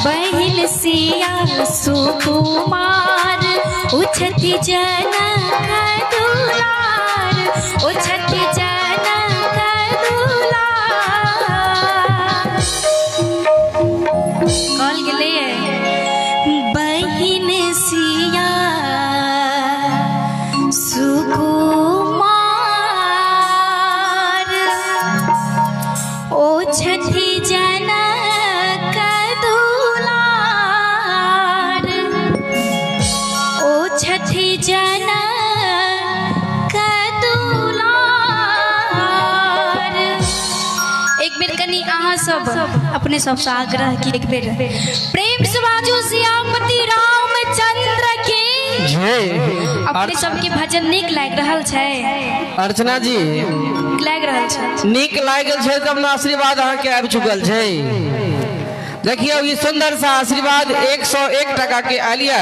बहिन सिया सुकुमार, ओ छथि जनक दुलार, ओ छथि जनक दुलार। कहल गेलै बहिन सिया सुकुमार, ओ छथि जनक दुलार, ओ छथि जनक दुलार। एक बेर कनि अहाँ सब अपने सबसँ आग्रह की एक बेर प्रेम से बाजू सियापति रामचंद्र की जय। अपने सबके भजन नीक लागि रहल छै? अर्चना जी, नीक लागि रहल छै? नीक लागल छै तब ने आशीर्वाद अहाँके आबि चुकल छै। देखियौ, ई सुंदर सा आशीर्वाद 101 टका के आलिया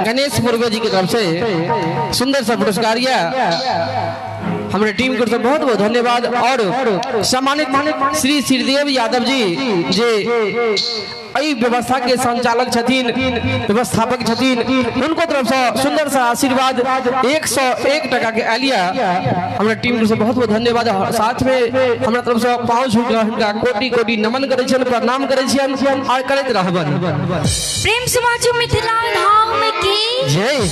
गणेश पूर्वे जी के तरफ से सुंदर सा पुरस्कार यऽ। हमारे टीम के तरफ से बहुत बहुत धन्यवाद। और सम्मानित श्री श्रीदेव यादव जी जे एहि व्यवस्था के संचालक छथिन, व्यवस्थापक छथिन, उनको तरफ से सुंदर सा आशीर्वाद 101 टका के आलिया। हमरा टीम के बहुत बहुत धन्यवाद। साथ में हमरा तरफ से पाँव छू के हुनका कोटि कोटि नमन करै छियनि, प्रणाम करै छियनि और करैत रहबनि। प्रेम से बाजू मिथिला धाम की जय।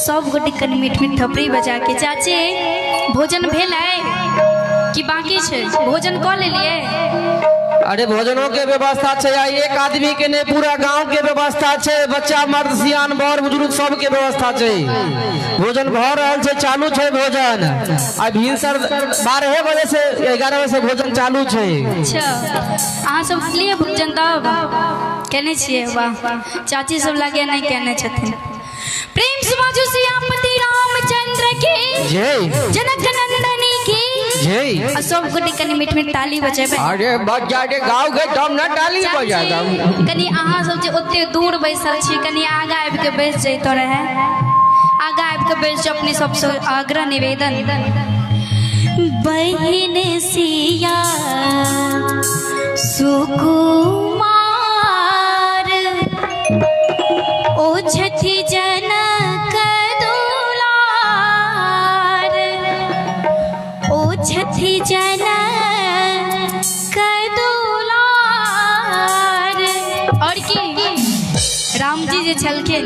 सब गोटे कनि मीठ मीठ थपड़ी बजा के। चाचे, भोजन भेल है कि बाकी छै? भोजन कऽ लेलियै? अरे, भोजनों के व्यवस्था छै। आ एक आदमी के नहीं, पूरा गांव के व्यवस्था छै। बच्चा, मर्द, सियान, बड़ बुजुर्ग सबके व्यवस्था छै। भोजन भऽ रहल छै, चालू छै भोजन। आ भिनसर 12 बजे से, 11 बजे से भोजन चालू छै। अच्छा, अहाँ सब लिए भोजन तब केने छियै? वाह, चाची सब लागे नहि केने छथिन। प्रेम से बाजू सियापति रामचंद्र की जय, जनक नंदनी की जय। आ सब गोटे कनि मीठ मीठ ताली बजेबै। अरे बच्चा के गाँव के तब न ताली बजा दम। कनि अहाँ सब जे ओते दूर बैसल छी, कनि आगा आबि के बैस जैतो रहे। आगा आबि के बैस जाउ, अपने सबसँ आग्रह निवेदन। बहिन सिया सुकुमार, ओ छथि जनक दुलार, ओ छथि जनक दुलार। और की रामजी जे छलखिन,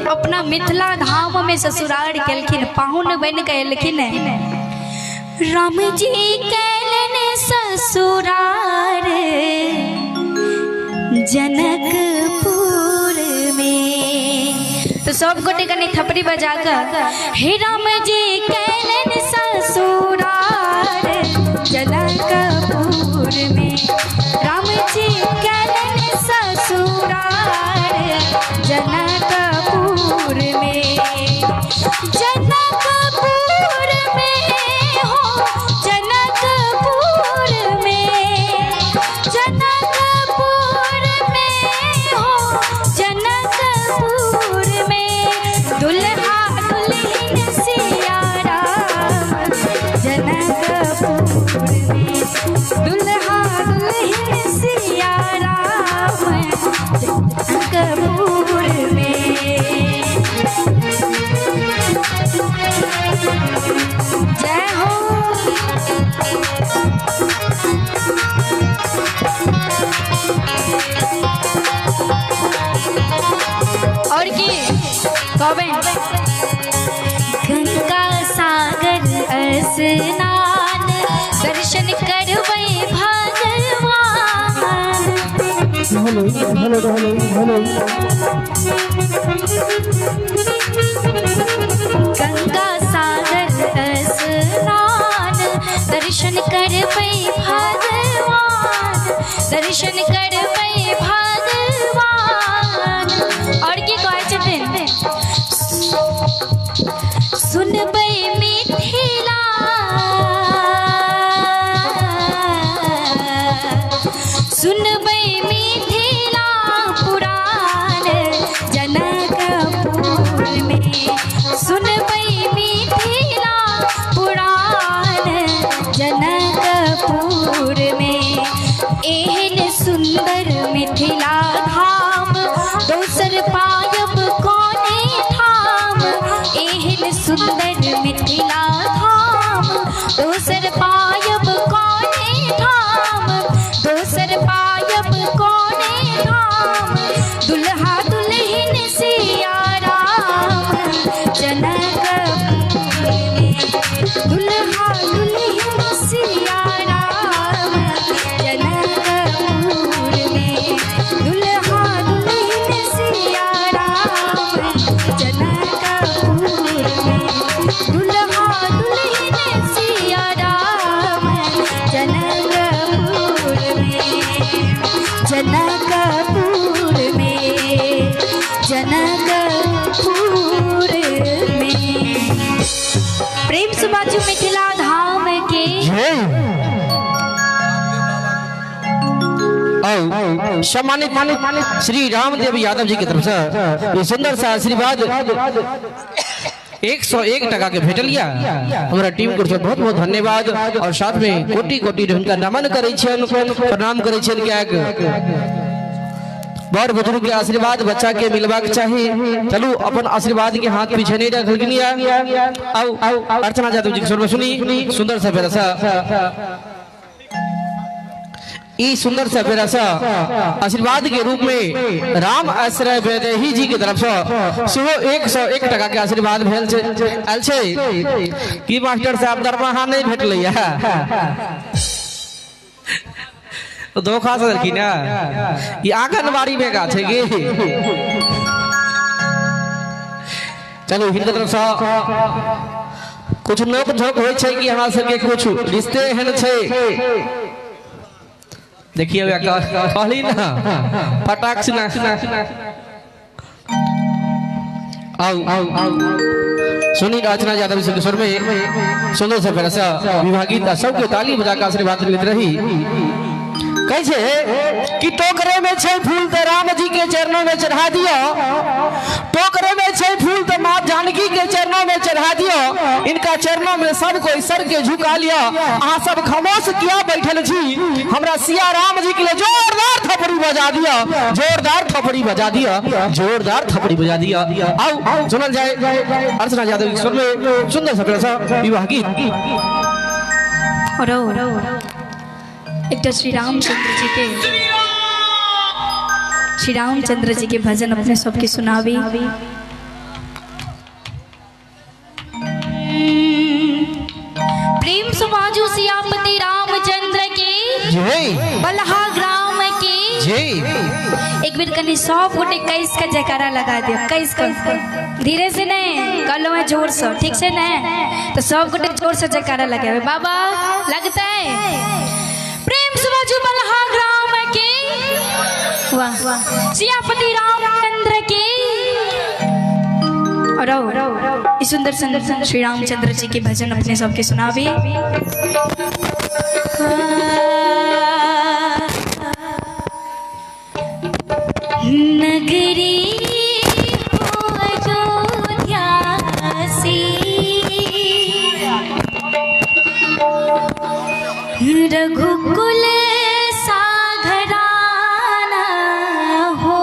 अपना मिथिला धाम में ससुरार केलखिन, पाहुन बनि के एलखिन। राम जी कैलन ससुरार जनकपुर में। तो सब गोटे कनि थपड़ी बजा कऽ, हे राम जी कैलन ससुरार जनकपुर में, राम जी कैलन ससुरार जनकपुर में, जनकपुर में हो, जनकपुर में, जनकपुर में हो, जनकपुर में दुल्हा दुल्हन सिया राम जनकपुर में, दुल्हा दुल्हन सिया राम जनकपुर में। जय हो। और की कहबै? गंगा सागर स्नान, दर्शन करबै भगवान। Hello hello hello hello. Ganga Sagar स्नान, दर्शन करबै भगवान, दर्शन करबै भगवान। और की कहै छथिन? सुनबै मिथिला, सुनबै मिथिला पुराण जनकपुर में, सुनबै मिथिला पुराण जनकपुर में। एहन सुंदर मिथिला धाम जनकपुर में, जनकपुर में। प्रेम से बाजू मिथिला धाम के। सम्मानित श्री रामदेव यादव जी की तरफ से ये सुंदर सा आशीर्वाद 101 टका के भेटल या हमारा टीम को बहुत बहुत धन्यवाद और साथ में कोटि कोटि हुनका नमन करै छियनि, प्रणाम करै छियनि। कियाक बड़ बुजुर्ग के आशीर्वाद बच्चा के मिलबाक चाही। चलू अपन आशीर्वाद के हाथ पीछे नहीं रखलखिन। आउ अर्चना यादव जी के स्वर में सुनी सुंदर सा प्यारा सा ई सुंदर सा प्यारा सा आशीर्वाद के रूप में राम आश्रय वैदेही जी के तरफ से सेहो 101 टका के आशीर्वाद भेल छै आयल छै। की मास्टर साहब दरमाहा नहीं भेटलै है? धोखा से देलखिन ना, ई आंगनबाड़ी में का छै की? चलू हिनकर तरफ से कुछ नोक झोंक होइ छै कि हमरा सबके कुछ रिश्ते एहन छै। देखिए कहली ना फटाक से ना। आओ आओ सुनी अर्चना यादव के स्वर में सुंदर सा प्यारा सा विवाह गीत, सबके ताली बजा के आशीर्वाद लेते रही। कैसे कि टोकरे में छे फूल तो राम जी के चरणों में चढ़ा दियो, टोकरे में छे फूल तो माँ जानकी के चरणों में चढ़ा दियो, इनका चरणों में सब कोई सर के झुका लिया। अहाँ सब खामोश किया बैठल छी, हमरा सिया राम जी के लिए जोरदार थपड़ी बजा दिया, जोरदार थपड़ी बजा दिया, जोरदार थपड़ी बजा दिया। आओ सुनल जाए अर्चना यादव के स्वर में सुंदर सा प्यारा सा विवाह गीत। और एकटा श्री रामचंद्र जी के, श्री रामचंद्र जी के भजन अपने सबके सुनावी। प्रेम सुबाजू सियापति रामचंद्र के जय, बलहा ग्राम के जय। एक बेर कनी सब गोटे कैस का जयकारा लगा दियो, कैस का धीरे से नहीं कहलो है जोर से, ठीक से नहीं तो सब गोटे जोर से जयकारा लगावे। बाबा लगता है प्रेम सुबाजू बलहा ग्राम के, वाह सियापति रामचंद्र के। और इस सुंदर सुंदर श्री रामचंद्र जी के भजन अपने सबके सुनावी। नगरी हो अयोध्या से, रघुकुल साघराना हो,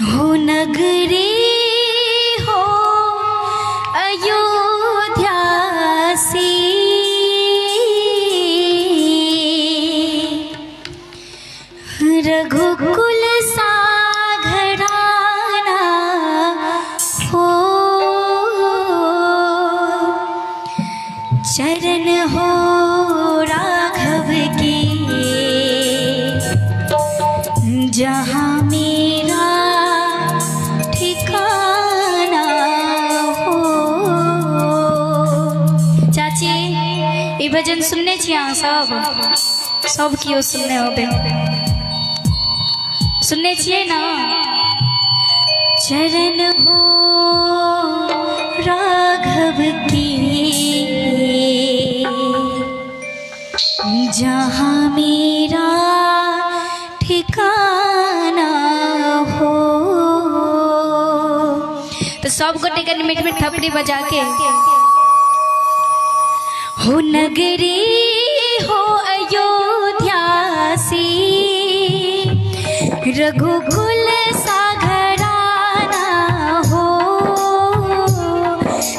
हो नगरी हो अयोध्या से, रघुकुल साघराना हो, चरण हो राघव के जहाँ मेरा ठिकाना हो। चाची ई भजन सुनने छी अहाँ सब? सब कियो सुनने होबे, सुनने छियै ना? चरण हो राघव की जहाँ मेरा ठिकाना हो। तो सब गोटे कनी मिठ मिठ थपड़ी बजा के हो नगरी हो अयोध्या से, रघुकुल साघराना हो,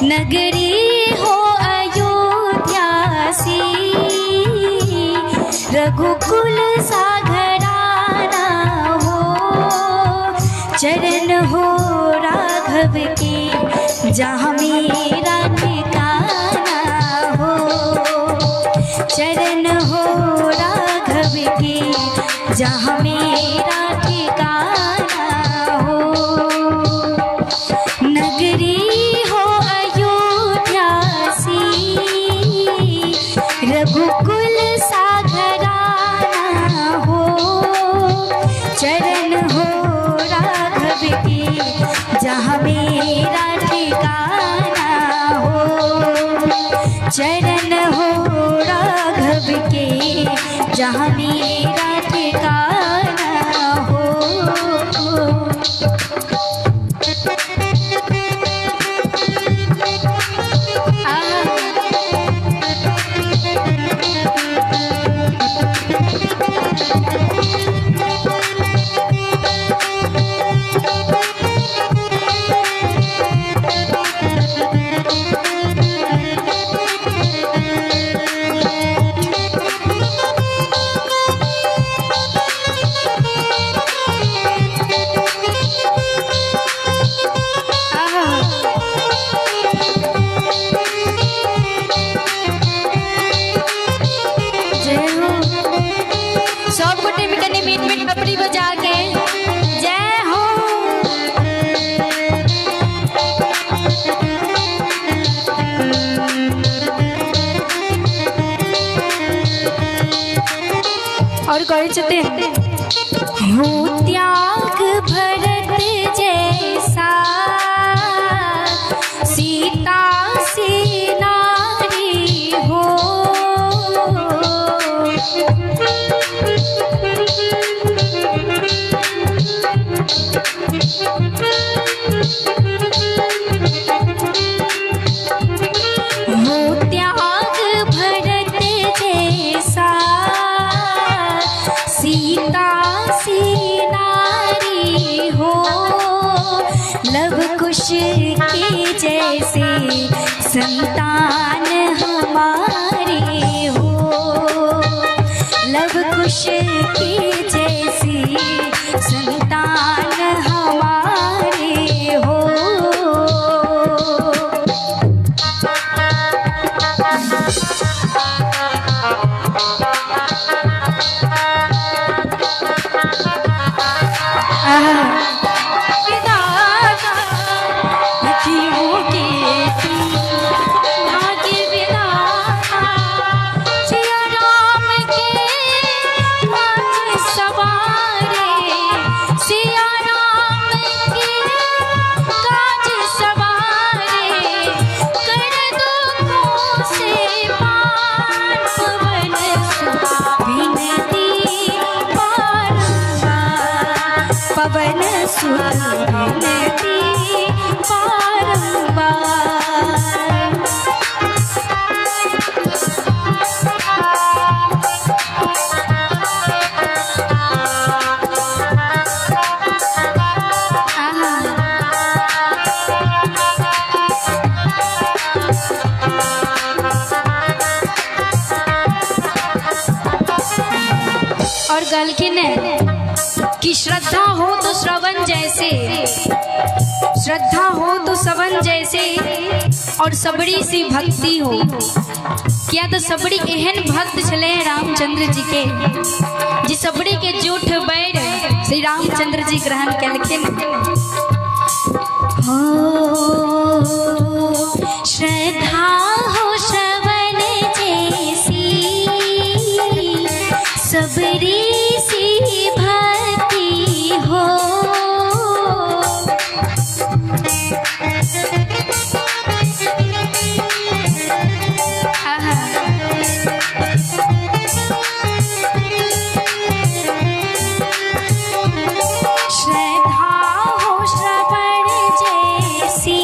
नगरी हो अयोध्या से, रघुकुल साघराना हो, चरण हो राघव के जहाँ मेरा ठिकाना हो, चरण हो राघव के जहाँ मेरा ठिकाना हो। नगरी हो अयोध्या से, रघुकुल रघुकुल सा घराना हो, चरण हो राघव के जहाँ मेरा ठिकाना हो, चरण हो राघव के जहाँ मेरा ठिकाना हो। जय हो। सब गोटे में कनी मीट मीट पपड़ी बजा के जय हो। और कहे छथिन हो त्याग भरत जैसा सीता सी नारी हो, हो त्याग भरत जैसा सीता सी नारी हो, लव कुश के जैसे संतान हमारे हो, लव कुश के जैसे संतान हमारे हो। विधाता जीवों के तुम भाग्य विधाता, सिया राम के काज सवारे, सिया राम के काज सवारे, कर दुखों से पार पवन सुत विनती बारंबार, पवन सुत विनती बारंबार। और कहलखिन कि श्रद्धा हो तो श्रवण जैसे, श्रद्धा हो तो श्रवण जैसे, और सबरी सी भक्ति हो। किया तो सबरी एहन भक्त छले रामचंद्र जी के, जे सबरी के जूठ बैर श्री रामचंद्र जी ग्रहण केलखिन। हो श्रद्धा हो श्रवण जैसी, सबरी सी भक्ति हो, श्रद्धा हो श्रवण जैसी,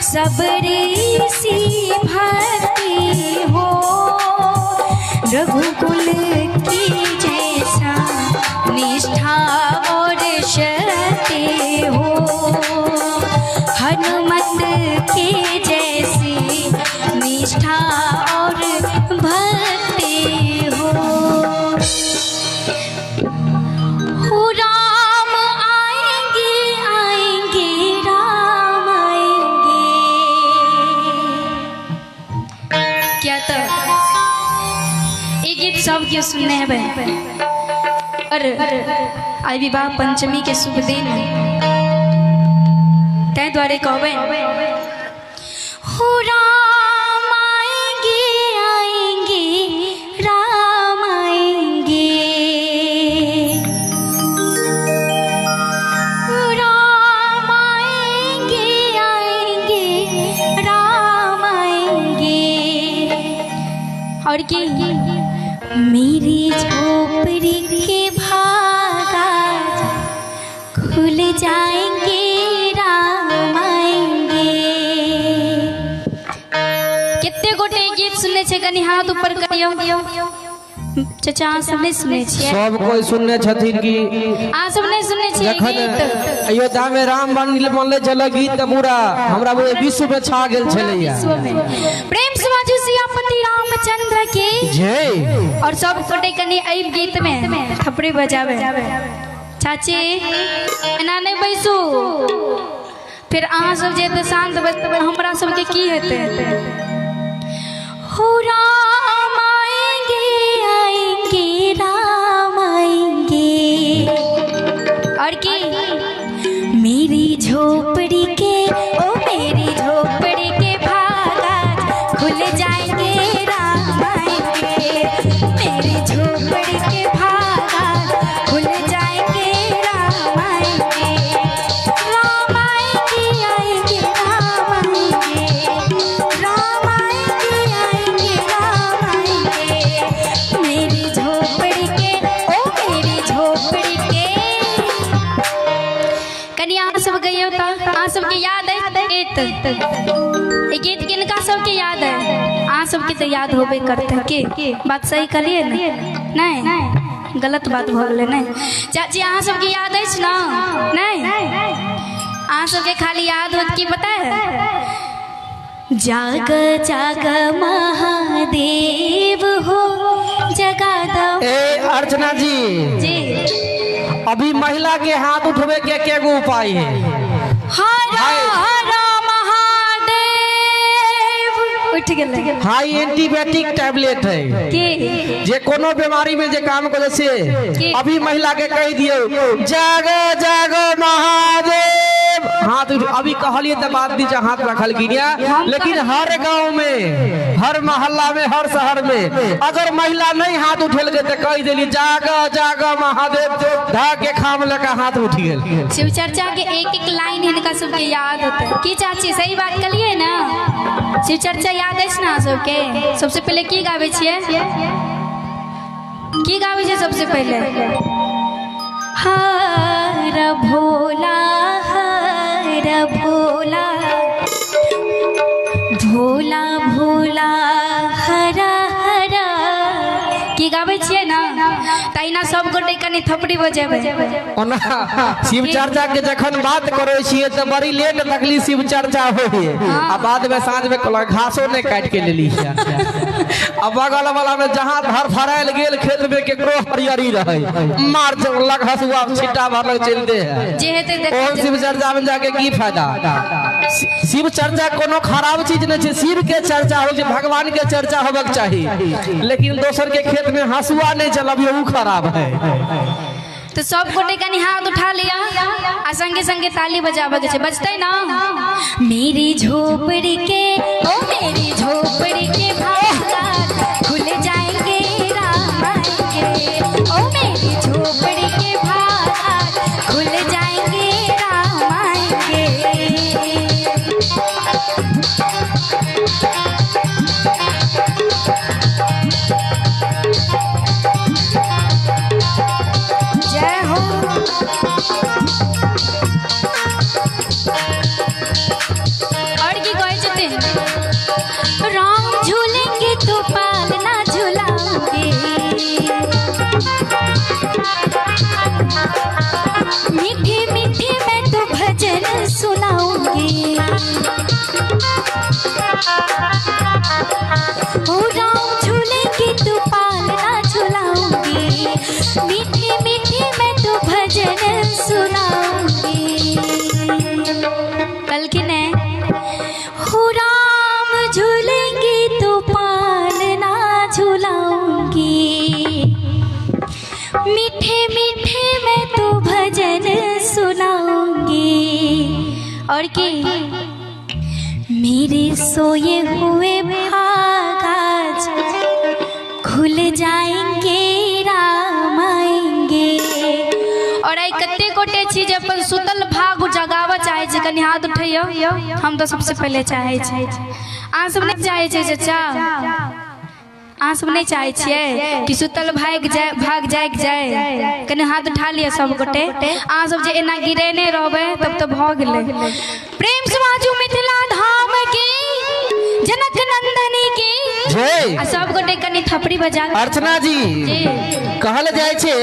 सबरी सी भक्ति हो, रघुकुल की जैसा निष्ठा और शक्ति हो, हनुमत के जैसी निष्ठा और भक्ति हो। हो राम आएंगे आएंगे राम आएंगे। क्या तो ये गीत सब क्यों सुनने हैं भाई। और आई विवाह पंचमी के शुभ दिन तै द्वारे कहबै हो राम आएंगे आएंगे। और की मेरी झोपड़ी के भागा खुल जाएंगे राम आएंगे। कते गोटे ई गीत सुनने छै कनि हाथ ऊपर करियौ। चचा अहाँ सब नहि सुनने छियै? सब कोई सुनने छथिन कि अहाँ सब नहि सुनने छियै जखन गीत? अयोध्या में राम बनले छलै गीत तऽ पूरा हमरा बुझे विश्व में छा गेल छलैया। विश्व में प्रेम से बाजू सियापति रामचंद्र की जय। और सब गोटे कनि एहि गीत में थपड़ी बजावे। चाची एना नहि बैसू, फिर अहाँ सब जे एते शांत बैसबै हमरा सबके की हेतै? हो राम आएंगे आएंगे राम आएंगे। और की मेरी झोपड़ी के ओ मेरी झोपड़ी के भागा खुल जाएंगे राम आएंगे। मेरी झोपड़ी के भागा खुल जाएंगे राम आएंगे। राम आएंगे आएंगे राम आएंगे। राम आएंगे आएंगे राम आएंगे। मेरी झोपड़ी के ओ मेरी झोपड़ी के। कनि अहाँ सब गइयौ तऽ अहाँ सबके याद है गीत? ई गीत किनका सबके याद है? अहाँ सबके तऽ याद होबे करतै। की बात सही कहलियै ने? नहि गलत बात भऽ गेलै? नहि चाची अहाँ सबके याद अछि ने? नहि अहाँ सबके खाली याद होत की पता है? जाग जाग महादेव हो जगा दो। ए अर्चना जी जी अभी महिला के हाथ उठवे के के गो उपाय है? हर हर महादेव उठ गेलै। हाई एंटीबायोटिक टैबलेट है की जे कोनो बीमारी में जे काम करे से की? अभी महिला के कह दियो जाग जाग महादेव हाथ उठ। अभी कहलिए तऽ बात नीचे हाथ रखलखिन या, लेकिन हर गांव में हर मोहल्ला में हर शहर में अगर महिला नहीं हाथ उठेलकै तऽ कहि देली जाग जाग महादेव धा के खाम लऽ हाथ उठि गेल। शिव चर्चा के एक एक लाइन हिनका सबके याद होते। की चाची सही बात कहलिए ना? शिव चर्चा याद अछि ना अहाँ सबके? सबसे पहले की गाबै छियै? की गाबै छियै सबसे पहले? हर भोला हर भोला भोला भोला हर हर की गाबै छियै ना? तहिना सब गोटे कनि थपड़ी बजेबै। ओना शिव चर्चा के जखन बात करै छियै तऽ बड़ी लेट तकली शिव चर्चा होइए आ बाद में साँझ में कहलक घासो नहीं काटि के लेली। आ बगल वाला में जहाँ धरफड़ायल गेल खेत में केकरो हरियरी रहे मार लग हसुआ छिट्टा भरल चलते है। जे हेतै ओहन देखल। शिव चर्चा में जाके की फायदा? शिव चर्चा कोनो खराब चीज नहीं छै, शिव के चर्चा हो छै, भगवान के चर्चा होबक चाही, लेकिन दोसर के खेत में हसुआ नहीं चलबियो उ खराब है। तो सब गोटे कनि हाथ उठा लिया आ संगे संगे ताली बजाबे के छै। बजतै ना? मेरी झोपड़ी के ओ मेरी झोपड़ी के भागा खुल जाएंगे राम आएंगे। ओ मेरी झोपड़ी के भागा खुल जाएंगे राम आएंगे। जय हो। और की कहै छथिन? राम झूलेंगे तो पालना झुलाऊंगी, मीठी मीठी मैं तो भजन सुनाऊंगी। ओ राम झूलेंगे तो पालना झुलाऊंगी, मीठी मीठी मैं तो भजन सुनाऊंगी। कल की ने हो राम झूलेंगे तो पालना झुलाऊंगी, मीठे मीठे मैं तो भजन सुनाऊंगी। और की मेरे सोए हुए भाग आज खुल जाएंगे राम आएंगे। और आई कते गोटे छी जे अपन सुतल भाग जगाबऽ चाहै छी कनि हाथ उठैयौ। हम तऽ सबसे पहिले चाहै छी। अहाँ सब नहि चाहै छी चचा? अहाँ सब नहि चाहै छियै कि सुतल भागि जाय, भाग जागि जाय? कनि हाथ उठा लिअ सब गोटे। अहाँ सब जे एना गिरेने रहबै तब तऽ भऽ गेलै। प्रेम से बाजू मिथिला धाम की, जनक नंदनी की जय। आ सब गोटे कनि थपड़ी बजा। अर्चना जी, जी। कहल जाय छै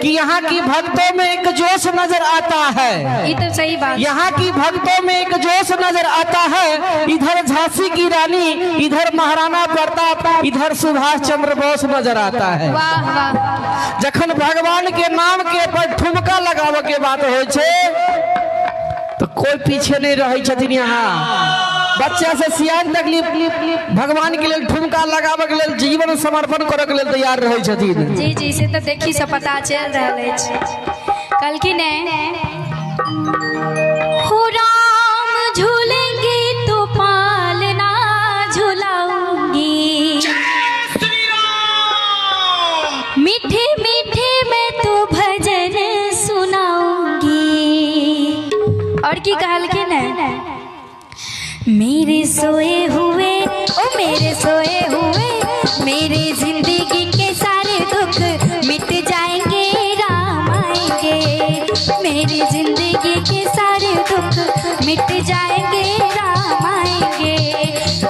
कि यहाँ की भक्तों में एक जोश नजर आता है। ई तऽ सही बात। यहाँ की भक्तों में एक जोश नजर आता है। इधर झांसी की रानी, इधर महाराणा प्रताप, इधर सुभाष चंद्र बोस नजर आता है। वाह वाह। जखन भगवान के नाम के पर ठुमका लगावे के बात होइ छै तो कोई पीछे नहीं रहे छथिन। यहाँ बच्चा से सियान तक भगवान के लेल ठुमका लगावे के लेल, जीवन समर्पण करे के लेल तैयार रहे छथिन। जी जी, से तऽ देखी से पता चलि रहल अछि। कहलखिन हो राम झूलेंगे तो पालना झुलाऊंगी, मीठे मीठे मैं तो भजन सुनाऊंगी। और की कहलखिन है, मेरे सोए हुए, ओ मेरे सोए हुए, मेरी जिंदगी के सारे दुख मिट जाएंगे, राम आएंगे। मेरी जिंदगी के सारे दुख मिट जाएंगे, राम आएंगे।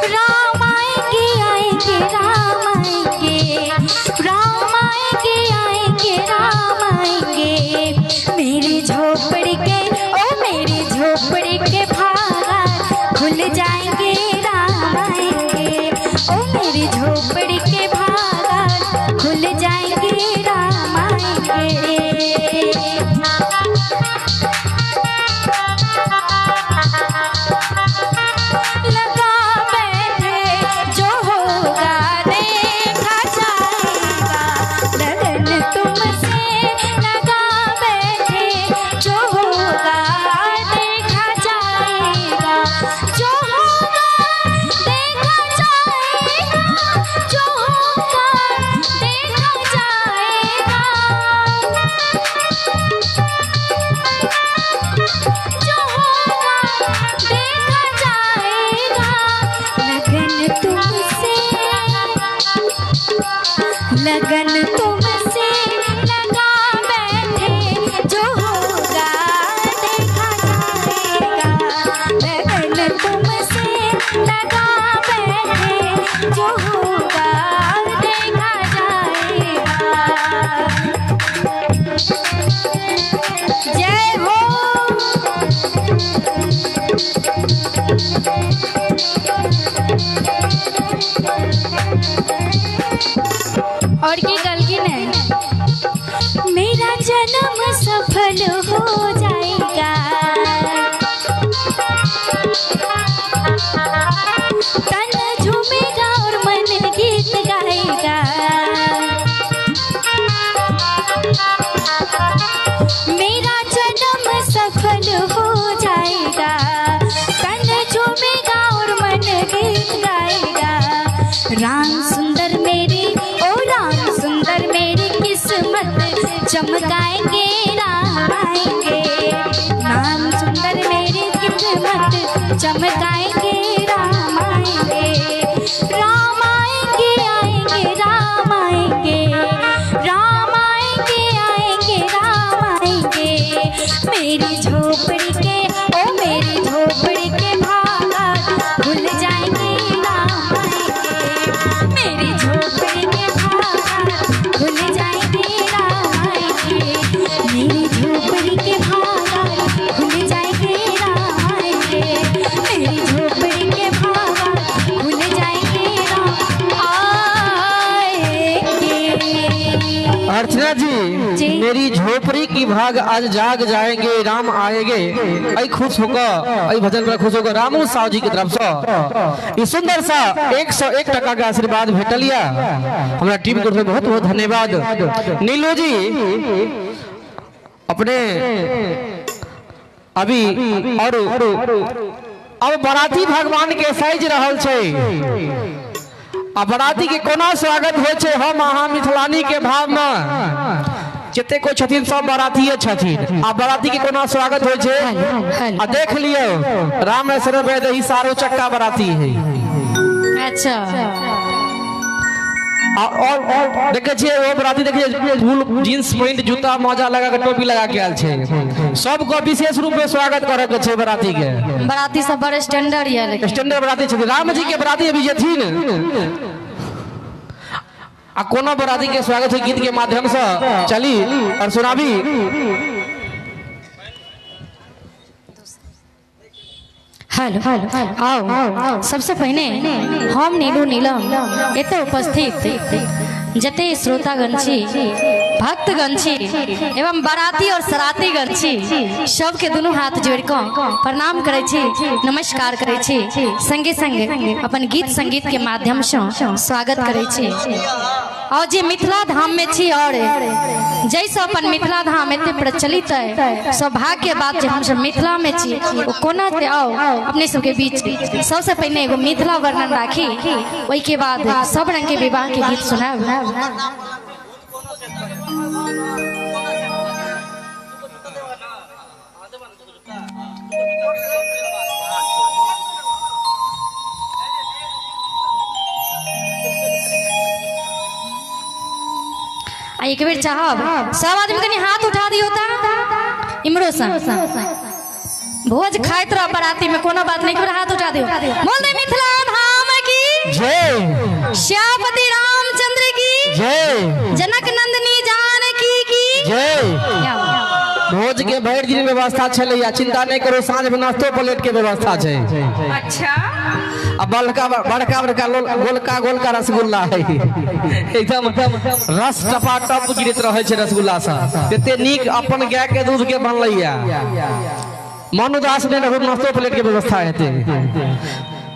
राम आएंगे आएंगे, राम आएंगे, राम आएंगे आएंगे, राम आएंगे। मेरी झोपड़ी के, ओ मेरी झोपड़ी के भागा खुल जाएंगे, राम आएंगे। ओ मेरी झोपड़ी के भागा खुल जाएंगे, राम आएंगे। लगा बैठे जो होगा देखा जाएगा, लगन तुमसे लगा बैठे जो होगा देखा जाएगा, जो होगा देखा जाएगा, जो होगा देखा जाएगा, जो होगा देखा जाएगा। लगन तुमसे, लगन तुमसे लगा बैठे जो होगा देखा जाएगा, लगन तुमसे लगा बैठे जो होगा देखा जाएगा। जय हो। और की कहलखिन है, मेरा जन्म सफल हो जाएगा, तन झूमेगा और मन गीत गाएगा। मेरा जन्म सफल हो जाएगा, तन झूमेगा और मन गीत गाएगा। राम सुंदर मेरी, ओ राम सुंदर मेरी किस्मत चमकाएंगे, राम आएंगे। राम सुंदर मेरी किस्मत चमकाएंगे, राम आएंगे। राम आएंगे आएंगे, राम आएंगे, राम आएंगे आएंगे, राम आएंगे। मेरी झोपड़ी के, ओ मेरी झोपड़ी के भागा खुल जाएंगे, राम आएंगे। मेरी झोपड़ी के भागा खुल जाएंगे, राम आएंगे। मेरी झोपड़ी के भागा खुल जाएंगे, राम आएंगे। मेरी झोपड़ी के भागा खुल जाएंगे, राम आएंगे। अर्चना जी, जी। मेरी झोपड़ी की भाग आज जाग जाएंगे, राम आएंगे। ऐ खुश होकर, ऐ भजन पर खुश होकर रामू साहु जी की तरफ से ई सुंदर सा 101 टका के आशीर्वाद भेटलिया। हमरा टीम के तरफ बहुत बहुत धन्यवाद। नीलू जी अपने अभी और अब बराती भगवान के साइज रहल छै। आ बराती के कोना स्वागत होइ छै हम अहाँ मिथिलानी के भाव में जते कोई छथिन सब बरातीये छथिन। आ बराती के कोना स्वागत होइ छै आ देख लियौ रामेश्वर वैदेही सारो चक्का बराती है। अच्छा। और देखे छियै ओ बराती, देखिए फुल जींस पैंट जूता मोजा लगा के टोपी लगा के आयल छै। सबके विशेष रूप में स्वागत करे के छै बराती के। बराती सब बड़ स्टैंडर्ड ये लेकिन। स्टैंडर्ड बराती छथिन, राम जी के बराती अभी जेथिन। आ कोनो बराती के स्वागत है गीत के माध्यम से चली और सुनाबी। हेलो हेलो, आओ सबसे पहले हम नीलू नीलम एतऽ उपस्थित जते श्रोतागण छी, भक्तगण छी एवं बाराती और सरातीगण छी, सबके दुनू हाथ जोड़ कऽ प्रणाम करै छी, नमस्कार करै छी, संगे संगे अपन गीत संगीत के माध्यम से स्वागत करै छी। और जे मिथिला धाम में छी और जैसे अपन मिथिला धाम एते प्रचलित है, सौभाग्य बात जे हमसब मिथिला में छी, ओ कोना से आओ अपने सबके बीच सबसे पहले एगो मिथिला वर्णन राखी, ओहि के बाद सब रंग के विवाह के गीत सुनाब। आ एक बेर चाहब सब आदमी कनी हाथ उठा दियो ता इमरो सा भोज खाइत रह बराती में, कोनो बात नहीं, हाथ उठा दियो। बोल दे मिथिला धाम की जय, श्यापति रामचंद्र की जय, जनक नंदिनी जानकी की जय। भोज के भरि दिन व्यवस्था छलैया, चिंता नहीं करो, साँझ में नाश्तो प्लेट के व्यवस्था छै। अच्छा, आ बड़का बड़का बड़का गोलका गोलका रसगुल्ला है, एकदम रस टपाटप गिरैत रहे छै रसगुल्ला से, तते नीक अपन गाय के दूध के बनलैया। मन उदास नहीं रहू, नाश्तो प्लेट के व्यवस्था हेतै।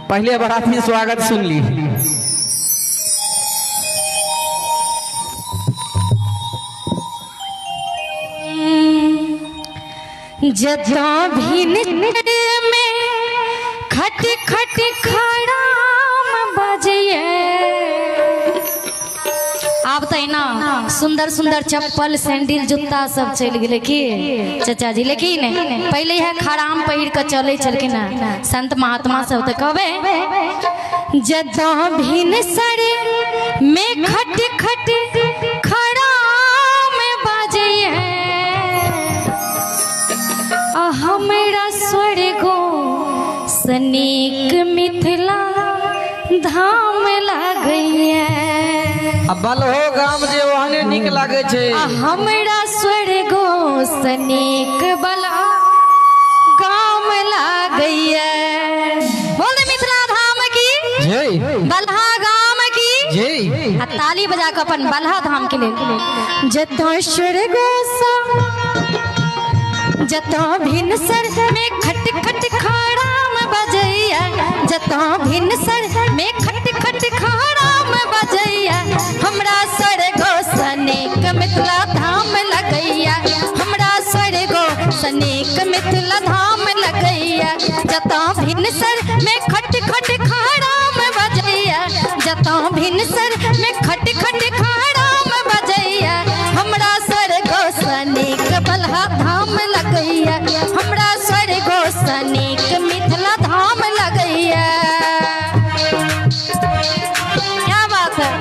पहले बराती स्वागत सुन ली। जता भिन में खट खट खड़ाम बजिए। आब तो ना सुंदर सुंदर चप्पल सैंडल जूता सब चलि गेलै की चाचा जी, लेकिन पहले यह खड़ाम पहिर के चले छलखिन हैं संत महात्मा सब। तो कहबे जता भिन सर में खट खट खड़ाम बजिए, हमरा स्वर्गो सनीक मिथिला धाम लागैया। अब बलहो गाम जे ओहने नीक लागै छै। हमरा स्वर्गो सनीक बला गाम लागैया। बोल दे मिथिला धाम की जय, बलहा गाम की जय। आ ताली बजा के अपन बलहा धाम के लेल। जतो स्वर्गो सा जतो भिन सर में खट खट खड़ाम बजैया, जतो भिन सर में खट खट खड़ाम बजैया, हमरा स्वर्गो सनेक मिथिला धाम लगैया, हमरा स्वर्गो सनेक मिथिला धाम लगैया। जतो भिन सर में खट खट खड़ाम बजैया, जतो भिन सर में खट खट खड़ाम बजैया, हमरा स्वर्गो सनेक बलहा धाम लगैया, हमरा स्वर्गो सनेक मिथिला धाम लगैया। क्या बात है।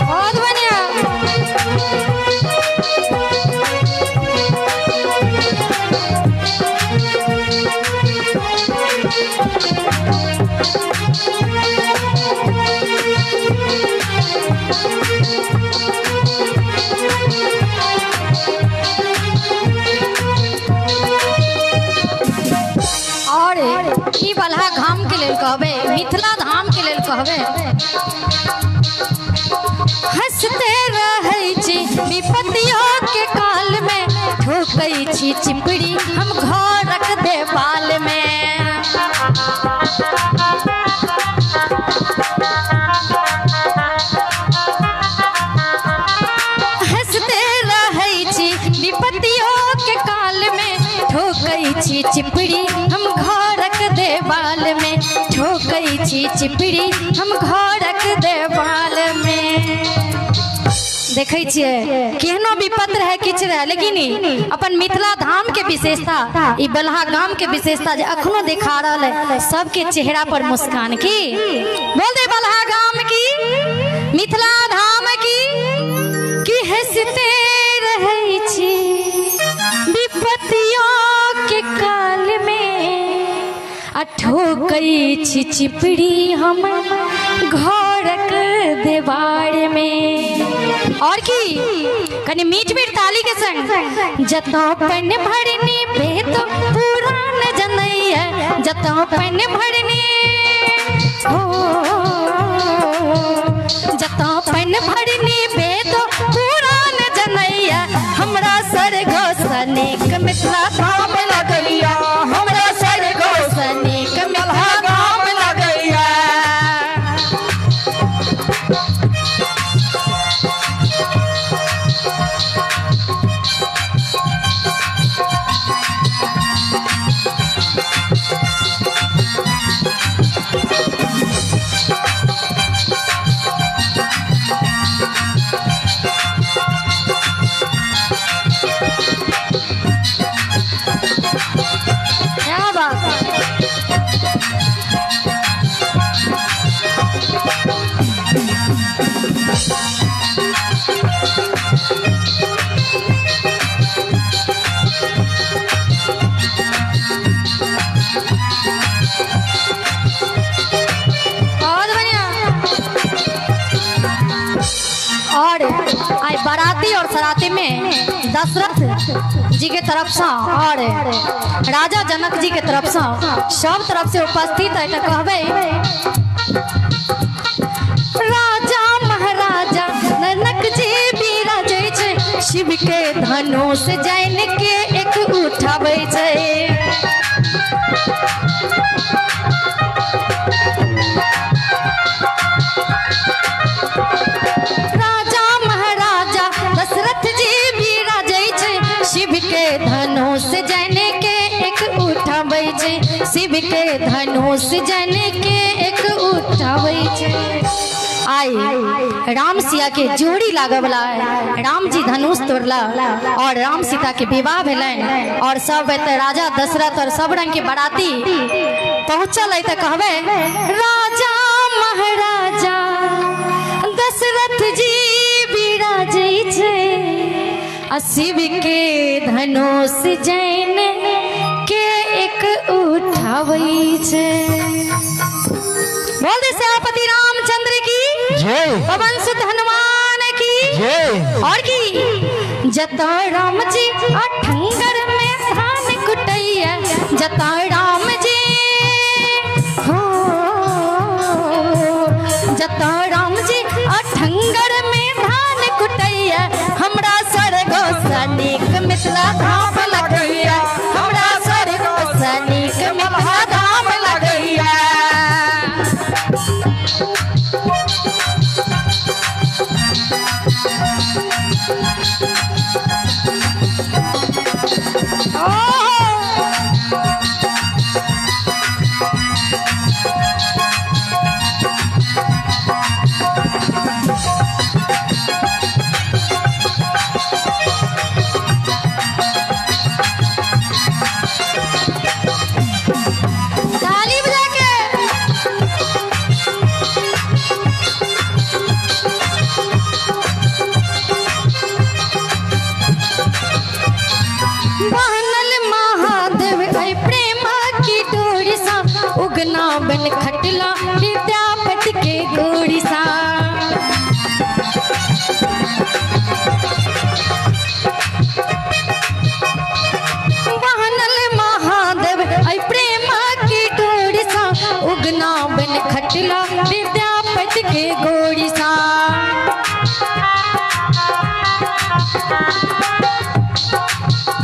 बहुत बढ़िया। और ई बलहा धाम के लेल कहबे, मिथिला धाम के लेल कहबे, हंसते रहै छी विपत्तियों के काल में, ठोकै छी चिपड़ी हम घरक देवाल में। हंसते रहै छी विपत्तियों के काल में, ठोकै छी चिपड़ी हम घरक देवाल में, ठोकै छी चिपड़ी हम घरक देवाल में। देखै छियै केहनो विपत रहे किछु रहे, लेकिन अपन मिथिला धाम के विशेषता, ई बलहा गाम के विशेषता जे अखनो देखा रहल है सबके चेहरा पर मुस्कान की। बोल दे बलहा गाम की, मिथिला धाम की, की हंसते रहै छी विपत्तियों के काल में, आ ठोकै छी चिपड़ी हम घरक देवार में। और की कनी मीठ मीठ ताली के संग, जतो पन भरनी बेतो पुरान जनैया, जतो पन भरनी हो, जतो पन भरनी बेतो पुरान जनैया, हमरा स्वर्ग सँ नीक मिथिला धाम लगैया, हमरा स्वर्ग सँ नीक मिथिला धाम लगैया। क्या बात। बहुत बढ़िया। और आई बाराती और सराती में दशरथ जी के तरफ से और राजा जनक जी के तरफ से सब तरफ से उपस्थित है, तो कहबे राजा महाराजा जनक जी बिराजै छै, शिव के धनुष जैन के एक उठाबै छै। राजा महाराजा दशरथ जी बिराजै छै, शिव के धनुष जैन के एक उठाबै छै, शिव के धनुष जैन के एक उठाबै छै। आई राम सिया के जोड़ी लागऽ वाला है, राम जी धनुष तोड़ला और राम सीता के विवाह भेलनि और सब एतऽ राजा दशरथ और सब रंग के बाराती पहुँचल है, तऽ कहबै राजा महाराजा दशरथ जी बिराजै छै, आ शिव के धनुष जैन के एक उठाबै छै। बोल दे सेनापति रामचंद्र की जय, पवन सुत हनुमान की जय। और की जता राम जी अठंगर में धान कुटैया, जता राम जी हो, जता राम जी अठंगर में धान कुटैया, हमरा स्वर्ग सँ नीक मिथिला धाम लगैया, हमरा स्वर्ग सँ नीक मिथिला धाम लगैया। ताली बजा के। बहनल महादेव ऐ प्रेम की डोरी सा, उगना बन खटला विद्यापति के गोरी सा। बहनल महादेव ऐ प्रेम की डोरी सा, उगना बन खटला विद्यापति के गोरी सा।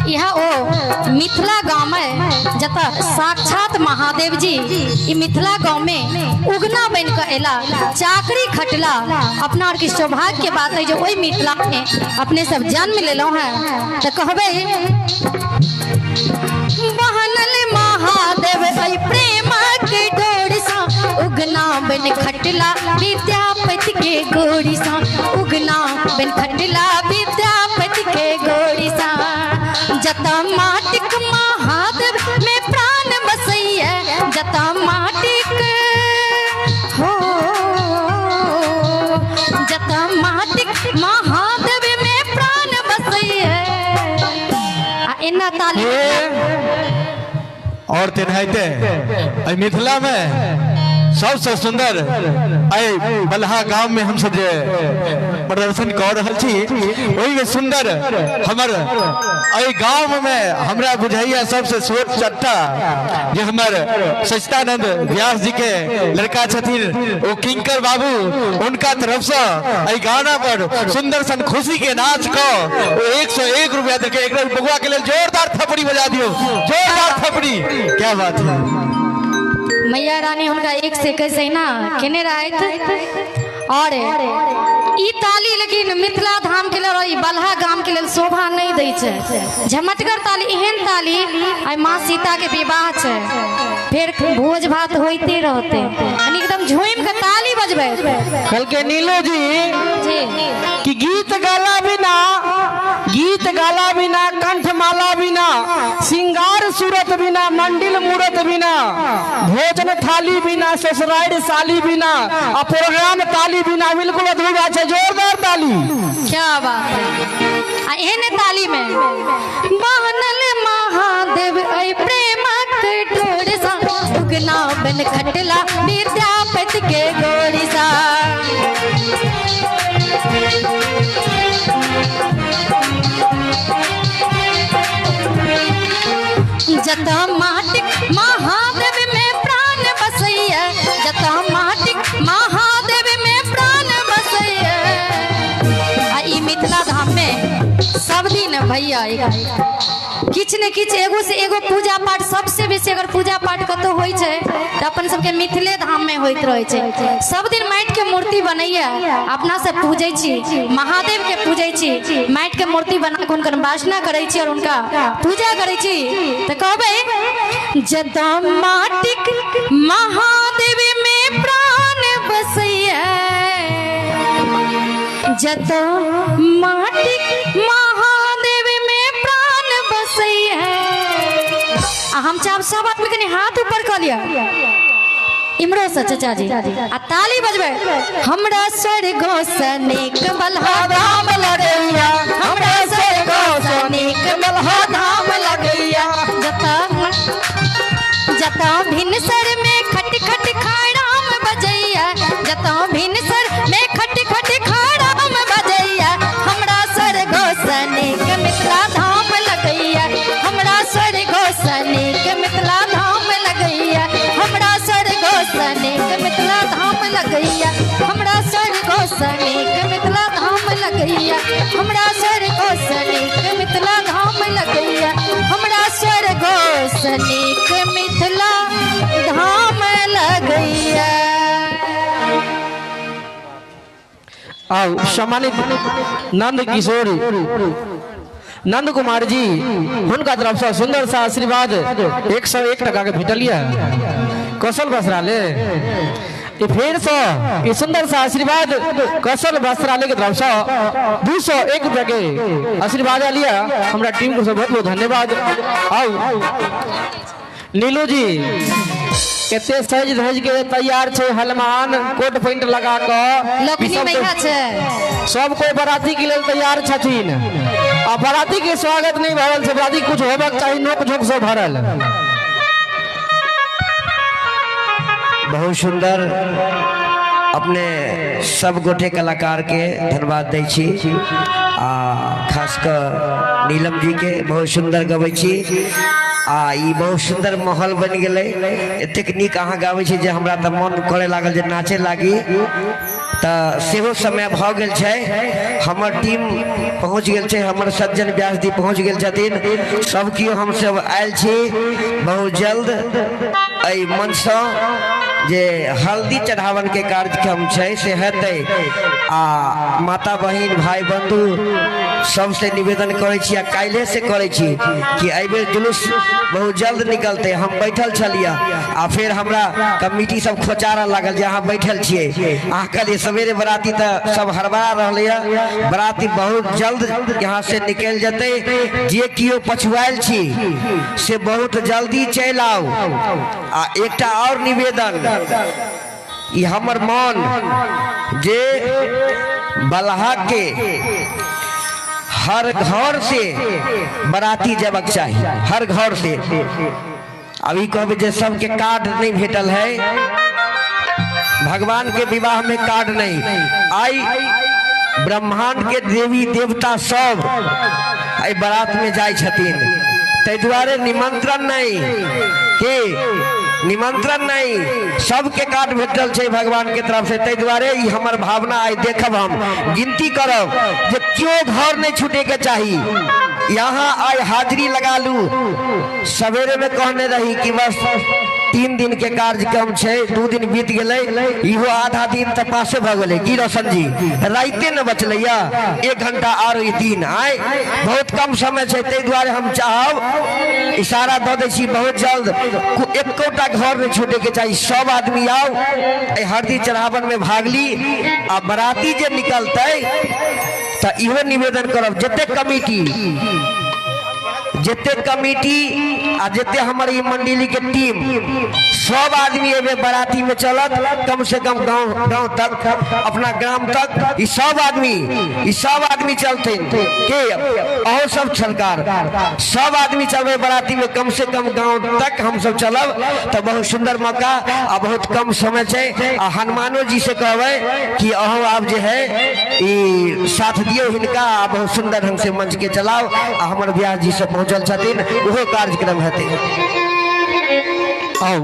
यह ओ मिथिला गांव है जतऽ साक्षात महादेव जी ई मिथिला गांव में उगना बन के अला, चाकरी खटला। अपना और के सौभाग्य के बात है जो वही मिथिला में अपने सब जन्म लेलहुँ हैं, तो कहबे बहनल और तेनाहिते एहि मिथिला में सबसे सुंदर एहि बलहा गांव में हम सब जे प्रदर्शन कर रहल छी ओहि में सुंदर हमर एहि गांव में हमरा बुझाइया सबसे छोट चट्टा जे हमर सचिदानंद व्यास जी के लड़का छथिन ओ किंकर बाबू, उनका तरफ से एहि गाना पर सुंदर सन खुशी के नाच क ओ 101 रुपया देके एक बबुआ के लेल जोरदार थपड़ी बजा दियो, जोरदार थपड़ी। क्या बात है। मैया रानी हुनका 1 से 21 अहिना केने रहथि। और ई ताली लेकिन मिथिला धाम के लेल और ई बलहा गाम के लेल शोभा नहीं दै छै। झमटगर ताली, एहन ताली आइ माँ सीता के विवाह छै, फिर भोज भात होइते रहते, यानी एकदम झूम के ताली बजबै। कल के नीलू जी जी कि गीत गाला बिना, गीत गाला बिना, कंठमाला बिना, सिंगार सूरत बिना, मंडिल मूरत बिना, भोजन थाली बिना, ससुराल साली बिना, आ प्रोग्राम ताली बिना बिल्कुल अधूरा छै। जोरदार ताली। क्या बात है। आ एहन ताली में बनल महादेव ऐ प्रेमक डोर सा, उगना बन खटला विद्यापति के गोरी सा। जता माटिक महादेव में प्राण बसैया, जता माटिक महादेव में प्राण बसैया। आ ई मिथिला धाम में सब दिन भैया किछु ने किछु एगो से एगो पूजा पाठ, सबसे बेसी अगर पूजा पाठ कतौ होइ छै तऽ अपन सबके मिथिले धाम में होइत रहै छै। सब दिन माटि के मूर्ति बनैया, अपना सब पूजै छी, महादेव के पूजै छी, माटि के मूर्ति बना के हुनकर वासना करै छी और हुनका पूजा करै छी। तऽ कहबै जता माटिक महादेव में प्राण बसैया, जता माटिक महादेव में प्राण बसैया। आ हम चाहब सब आदमी कनि हाथ ऊपर कऽ लिअ इमरो से चाचा जी आ ताली बजबै। हमरा स्वर्ग सँ नीक बलहा धाम लगैया, हमरा स्वर्ग सँ नीक बलहा धाम लगैया। जता जता भिनसर में खट खट खाराम बजैया, जता भिनसर में खट खट खाराम बजैया। हमरा स्वर्ग सँ नीक मिथिला धाम लगैया, हमरा स्वर्ग सँ नीक मिथिला धाम लगैया, हमरा स्वर्ग सँ नीक मिथिला धाम लगैया, हमरा स्वर्ग सँ नीक मिथिला धाम लगैया, हमरा स्वर्ग सँ नीक मिथिला धाम लगैया, हमरा स्वर्ग सँ नीक मिथिला धाम लगैया। आओ सम्मानित नंद किशोर नंद कुमार जी, हुनका तरफ से सुंदर सा आशीर्वाद 101 टका के भेटलिया कौशल वस्त्रालय। फिर से ये सुंदर सा आशीर्वाद कौशल वस्त्रालय के तरफ से 201 रुपया के आशीर्वाद लिया। हमारा टीम को बहुत बहुत धन्यवाद। आओ नीलू जी कते सज धज के तैयार छे, हलमान कोट पैंट लगा के लक्ष्मी मैया छे, सब कोई बराती के लेल तैयार छथिन। आ बराती के स्वागत नहीं भरल छे, बराती कुछ होबाक चाही, नोक झोंक से भरल। बहुत सुंदर अपने सब गोटे कलाकार के धन्यवाद दै छी आ खास कर नीलम जी के बहुत सुंदर गबै छी आ ई बहुत सुंदर माहौल बन गेलै। एतेक नीक अहाँ गाबै छी जे हमरा तऽ मन करे लागल जे नाचे लागी। तऽ सेहो समय भऽ गेल छै, हमर टीम पहुँच गेल छै, हमर सज्जन व्यास जी पहुँच गेल छथिन, सब केओ हमसब आयल छी। बहुत जल्द एहि मंचसँ जे हल्दी चढ़ावन के कार्यक्रम छै से हेतै आ माता बहिन भाई बंधु सबसे निवेदन करै छी आ काल्हि से करै छी कि एहिबेर जुलूस बहुत जल्द निकलतै। हम बैठल छलियै आ फेर हमरा कमिटी सब खोचारऽ लागल जे अहाँ बैठल छियै, अहाँ कहलियै सवेरे बराती तऽ सब हड़बड़ा रहलैए, बराती बहुत जल्द यहाँ से निकलि जेतै। जे केओ पछुआयल छी से बहुत जल्दी चलि आउ। आ एकटा और निवेदन, ई हमर मन जे बलहा के हर घर से बराती जबक चाही, हर घर से। अभी कहबै जे सबके कार्ड नहीं भेटल है। भगवान के विवाह में कार्ड नहीं आई, ब्रह्मांड के देवी देवता सब आई बारात में जाय छथिन, ताहि दुआरे निमंत्रण नहीं के निमंत्रण नहीं, सबके कार्ड भेटल छै भगवान के तरफ से। ताहि दुआरे ई हमर भावना आई देखब, हम गिनती करब जे क्यों घर नहीं छूटे के चाही। यहाँ आई हाजिरी लगा लू। सवेरे में कहने रही कि बस 3 दिन के कार्यक्रम छै, 2 दिन बीत गेलै, इहो आधा दिन तऽ पासे भऽ गेलै। की रोशन जी राइते न बचलै या 1 घंटा आर ई दिन आय बहुत कम समय छै। ताहि दुआरे हम चाहब इशारा दऽ दै छी बहुत जल्द एकोटा घर नहि छूटे के चाही, सब आदमी आउ एहि हरदी चढ़ावन में भाग ली। आ बराती जे निकलतै तऽ इहो निवेदन करब जते कमिटी आ जते हमर ई मंडली के टीम सब आदमी एबे बराती में चलत, कम से कम गांव गांव तक अपना ग्राम तक ई सब आदमी चलथिन के अहो सब सरकार सब आदमी चलबे बराती में, कम से कम गांव तक हम सब चलब तो बहुत सुंदर मौका आ बहुत कम समय छै। आ हनुमानो जी से कहबै कि अहो आप जे है ई साथ दियौ हिनका आ बहुत सुंदर ढंग से मंच के चलाओ। आ हमर व्यास जी सब पहुंचल छथिन, ओहो कार्यक्रम हेतै। आओ।